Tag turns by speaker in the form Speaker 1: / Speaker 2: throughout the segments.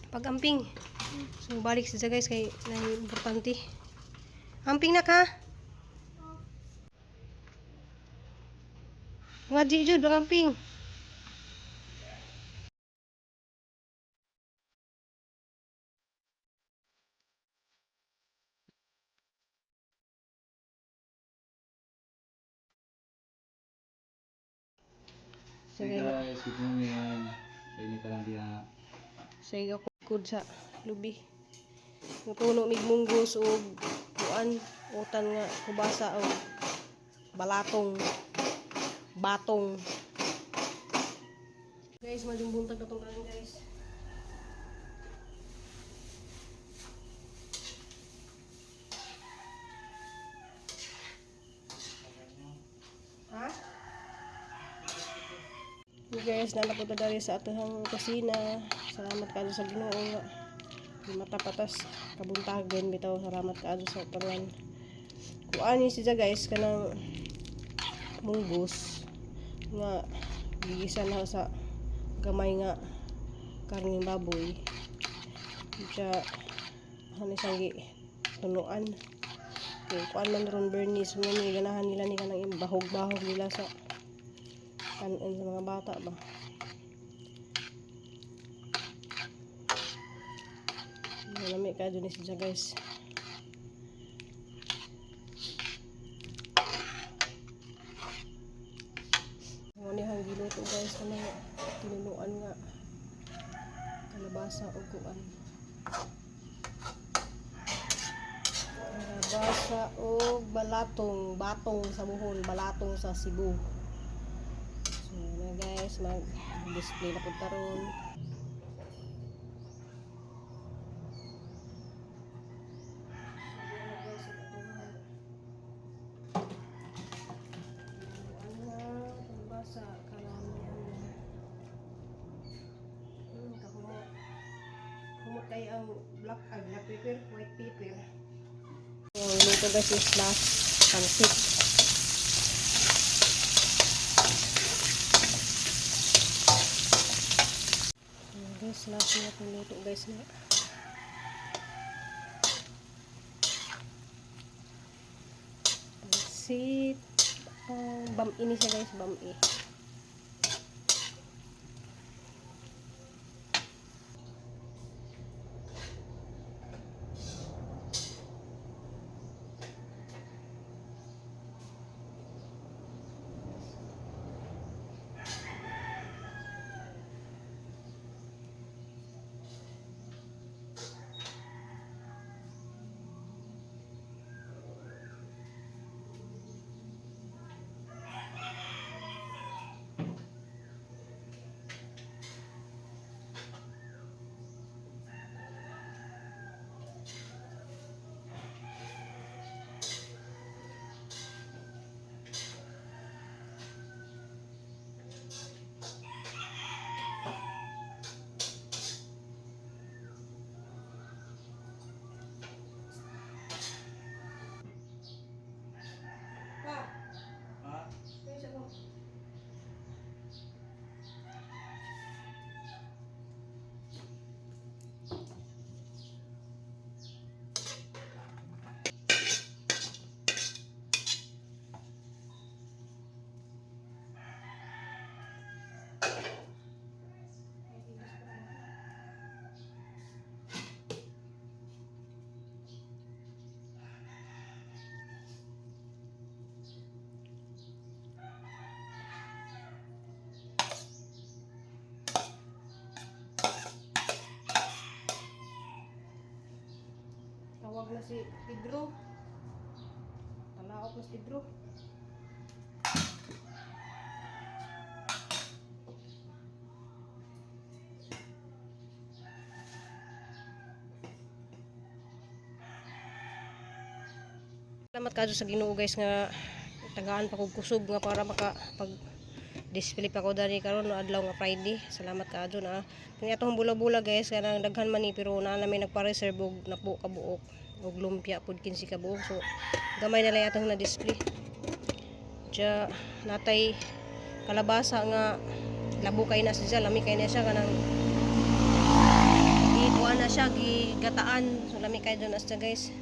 Speaker 1: Pag-amping. So balik siya, guys, kay na importante. Amping na ka. Nga di jud amping.
Speaker 2: Hey
Speaker 1: Sige.
Speaker 2: guys, good morning. Kainin ka lang diha.
Speaker 1: Sige ko sa lubi. Mutuno mig munggos og kuan utan nga kubasa og balatong batong. Guys, madyong buntag na tong karon, guys. Ha? Hey guys, nalapo ta diri sa atong kusina. Salamat kaayo sa Ginoo nga di mata patas kabuntagon bitaw. Salamat kaayo sa tanan. Kuan ni siya, guys, kanang munggos nga gigisa na sa gamay nga karning baboy. Siya ano siyang gi tunuan. Kay kuan man ron Bernice mo ni ganahan nila ni kanang bahog-bahog nila sa kanon sa mga bata ba. Lami ka ni siya, guys. Ano ni hang giluto, guys, kanang tinunuan nga kalabasa o kuan. Kalabasa o balatong, batong sa Bohol, balatong sa Cebu. So, na guys, mag-display na po taron. Kalabasa, karamihan. Kahumot. Humot kay ang black, ay, black pepper, white pepper. Ang luto, guys, is last pansit. Ayan, guys, last na itong luto, guys, na. Pansit. Bam-i ni siya, guys, bam-i. Pa,
Speaker 2: Ha?
Speaker 1: guys, ako. Tawag na si Pedro. Talaok na si Pedro. Salamat kayo sa Ginoo, guys, nga tagaan pa kog kusog nga para maka pag display pa ko dali karon no adlaw nga Friday. Salamat kaadyo na. Kani atong bula-bula, guys, kanang daghan man ni pero naa na may nagpa-reserve og napo ka buok og lumpia pud 15 ka buok. So gamay na lang atong na display. Diya natay kalabasa nga labo kay na siya, lami kay na siya kanang siya gigataan. So lami kayo doon as guys.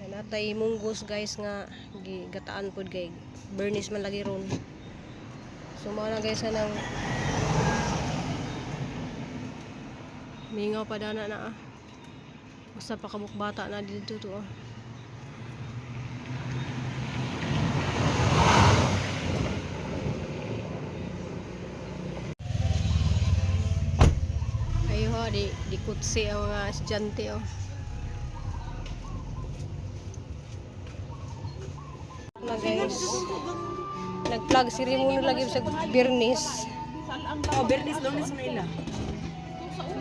Speaker 1: Natay munggos guys nga gigataan pod kay Bernice man lagi ron. So mao na guys nang mingaw pa dana na ah. Basta pa kabuk bata na dito to ah. Ayo ha, di kutsi ang mga estudyante oh. Na guys. Nag-plug si Rimuno lagi sa Birnis.
Speaker 3: Oh, Bernis, Lunes, Manila.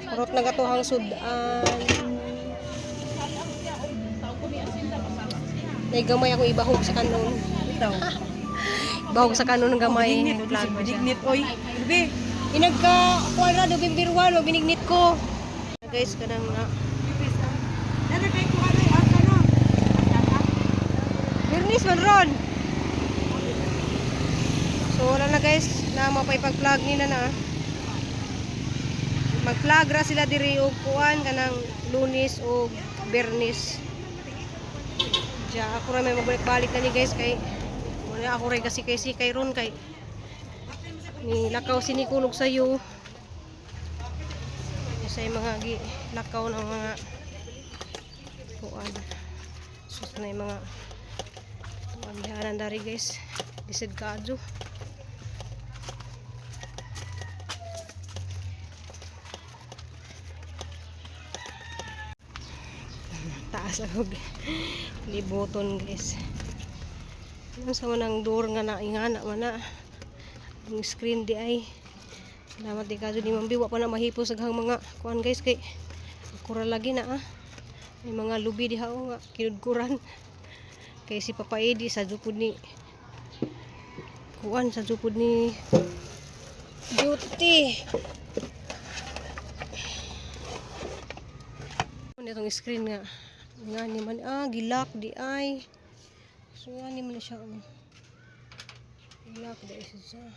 Speaker 1: Kurot na gatuhang sudan. Naigamay ako ibahog sa kanon.
Speaker 3: Itaw.
Speaker 1: Ibahog sa kanon ng gamay.
Speaker 3: Binignit,
Speaker 1: Nag-plug ba siya?
Speaker 3: binignit, oy. Bebe.
Speaker 1: Inagka, kuwan ra, November 1, binignit ko. Guys, kanang na.
Speaker 3: Dada kay ko ano, asa no.
Speaker 1: Birnis man ron. So wala na guys, na mapay-pag-plug nila na. Mag-plug ra sila diri og kuan kanang Lunes o Bernis. Diya ako ra may magbalik-balik na ni guys kay wala ako ray kasi kay sikay ron kay ni lakaw sinikulog sayo. Kasi mga gi lakaw ng mga kuan. Sus na yung mga Pagyaran dari guys. Lisod kaadyo. Taas ako libuton guys. Ano sa manang door nga na ingana man na. Ang screen di ay. Salamat di kadyo ni Ma'am Bi. Wa pa na mahipos aghang mga kuan guys kay kura lagi na ah. May mga lubi diha oh, nga kinudkuran kay si Papa Edi sa jupud ni kuan sa jupud ni duty. Ano itong screen nga nga ni man ah gilak di ay, so nga ni man siya oh. Gilak di ay siya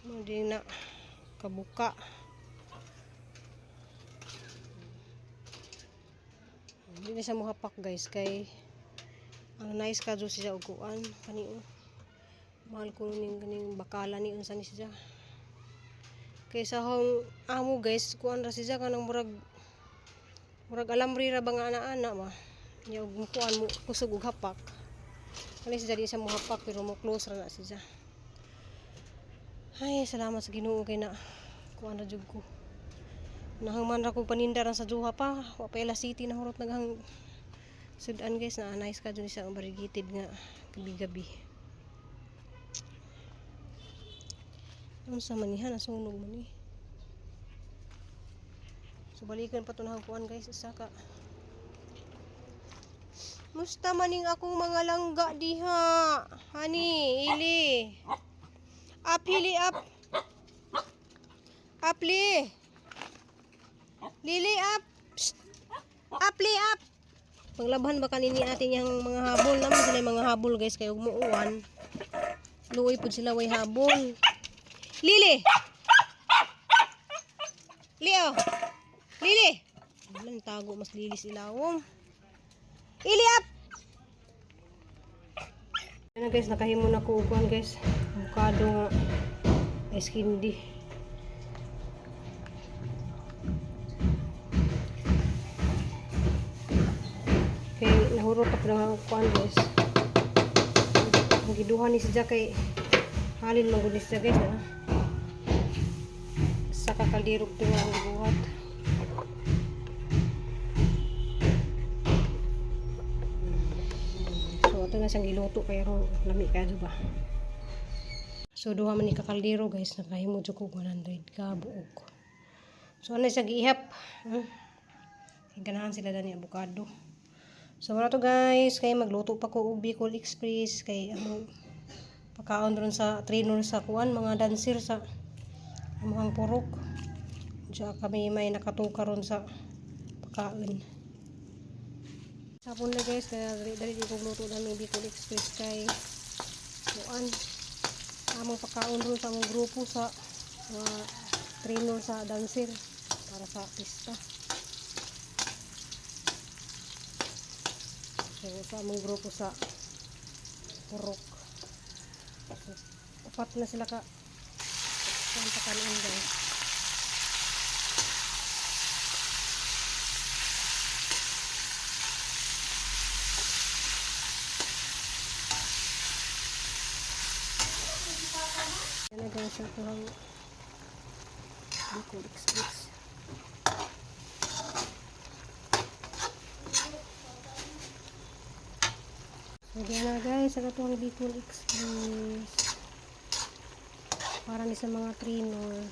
Speaker 1: mo di na kabuka. Hindi na siya muhapak guys kay ang nice ka siya og kuan kani oh. Mahal ko ning kaning bakala ni unsa ni siya. Kay sa hong amo guys, kuan ra siya kanang murag murag alamri ra ba nga ana-ana ba. Nya og kuan mo kusog og hapak. Kani siya di siya muhapak pero mo close ra na siya. Ay, salamat sa Ginoo kay na kuan ra jud ko. Nahangman ra ko paninda ra sa duha pa. Wa pa ila city na hurot naghang sudan guys na nice ka dun sa variegated nga gabi-gabi. Unsa man niya nasunog man ni. So balikan pa to nahang kuan guys isa ka. Musta maning akong mga langga diha. Hani, ili. Up, hili up. Apli. Lili up. Psst. Apli up. Panglabhan ba kanini atin yung mga habol naman sila yung mga habol guys kay ug muuan. Luoy pud sila way habol. Lili. Leo. Lili. Wala tago mas lilis ilawom. Ili up. Ano guys, nakahimo na ko og kuan guys. Avocado nga ice candy. Kay nahurot ako ng kuan guys. Ang giduha ni siya kay halin man gud ni siya guys na. Sa kakaldirog to nga ang gibuhat. So ato na siyang giluto kay ro lami kayo ba. So duha man ni kakaldero guys nakahimo jud ko 100 ka buok. So ano siya giihap? Kay ganahan sila dani avocado. So wala to guys, kay magluto pa ko og Bicol Express kay ano pakaon ron sa trainer sa kuan mga dancer sa amuhang purok. Diya kami may nakatuka ron sa pakaon. Sapon na guys, kaya dali dali di kong luto namin Bicol Express kay kuan among pakaon ron sa among grupo sa mga trainer sa dancer. Para sa pista. So sa among grupo sa Purok. So, upat na sila ka kanta kanon, guys. Yan na, guys, ang kuhang Bicol Express. So, yan na, guys, ang atong Bicol Express. Para ni sa mga trainer.